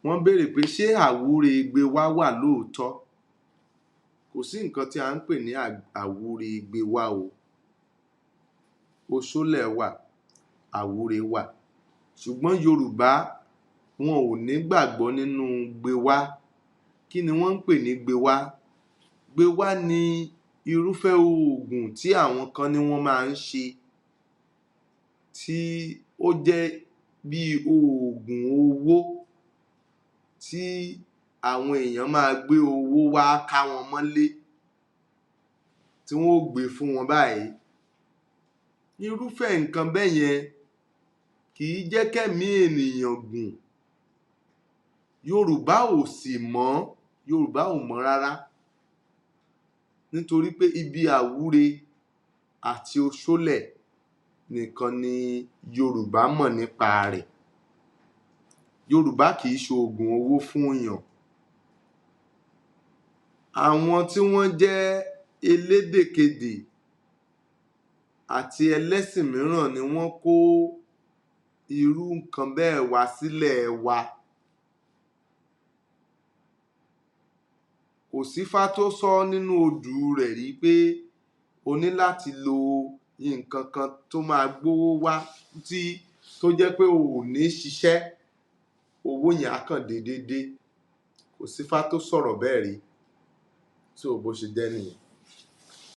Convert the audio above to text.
Wọ́n béèrè pé ṣé àwúre-gbewá wà lóòótọ́? Kò sí nǹkan tí à ń pè ní àwúre-gbewá o. Oṣólẹ̀ wà, àwúre wà, ṣùgbọ́n Yorùbá wọn ò nígbàgbọ́ nínú gbewá. Kí ni wọ́n ń pè ní gbewá? Gbewá ni irúfẹ́ oògùn tí àwọn kan ní wọ́n máa ń ṣe, tí ó jẹ́ bíi oògùn owó tí àwọn èèyàn máa gbé owó wá ká wọn mọ́lé, tí wọ́n ó gbé e fún wọn báyìí. Irúfẹ́ nǹkan bẹ́yẹn kìí jẹ́ kẹ́mìí ènìyàn gùn. Yorùbá ò sì mọ̀ ọ́n, Yorùbá ò mọ̀ ọ́n rárá nítorí pé ibi àwúre àti oṣólẹ̀ nìkan ni Yorùbá mọ̀ nípa rẹ̀. Yorùbá kìí ṣoògùn owó fún-ùnyàn. Àwọn tí wọ́n jẹ́ elédèkedè àti ẹlẹ́sìn mìíràn ni wọ́n kó irú nǹkan bẹ́ẹ̀ wá sílẹ̀ wa. Kò sífá tó sọ́ nínú odù rẹ̀ rí pé o ní láti lo nǹkan kan tó máa gbówó wá tí tó jẹ́ pé oò ní ṣiṣẹ́, owó yẹn á kàn dédé dé. Kò sífá tó sọ̀rọ̀ bẹ́ẹ̀ rí. So bó ṣe jẹ́ nìyẹn.